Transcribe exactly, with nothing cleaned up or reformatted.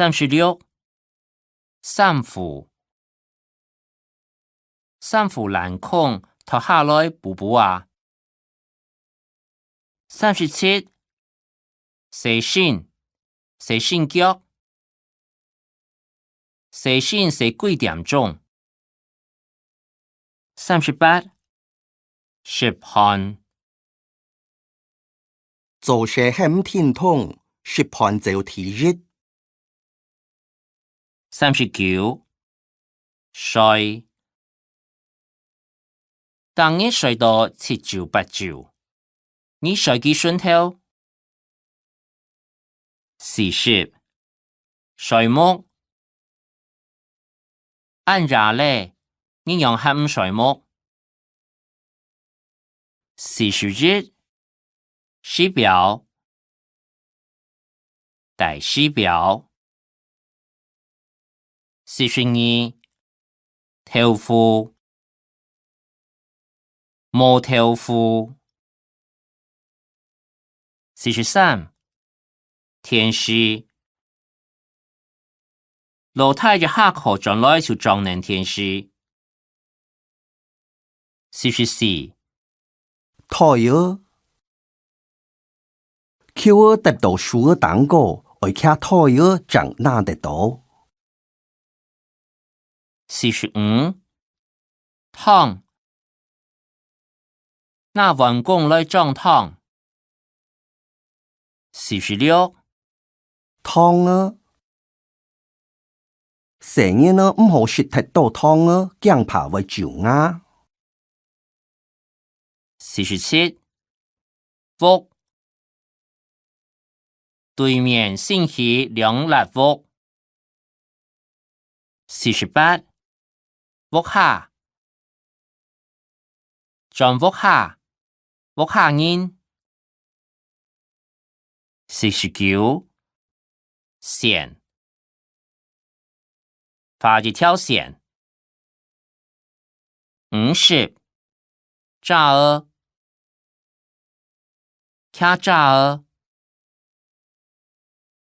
三十六，衫褲。衫褲欄空脫下來補補啊。三十七，洗身，洗身腳。洗身洗幾點鐘？三十八，食飯。做事喊停動，食飯走第一。三十九，睡。逐日睡到七晝八晝，你睡幾順頭？四十，睡目。恁夜咧，你仰還毋睡目？四十一，時錶。戴時錶。四十二，豆腐。無豆腐。四十三，電視。老弟一下課轉來就掌等電視。四十四，袋仔。褲仔搭到手仔頂高，愛擎袋仔正拿得到。四十五，糖。拿碗公來裝糖。四十六，糖仔。細人仔毋好食忒多糖仔，驚怕會蛀牙。四十七，屋。對面新起兩列屋。四十八，屋下。轉屋下，屋下人。四十九，線。畫一條線。五十，遮仔。擎遮仔。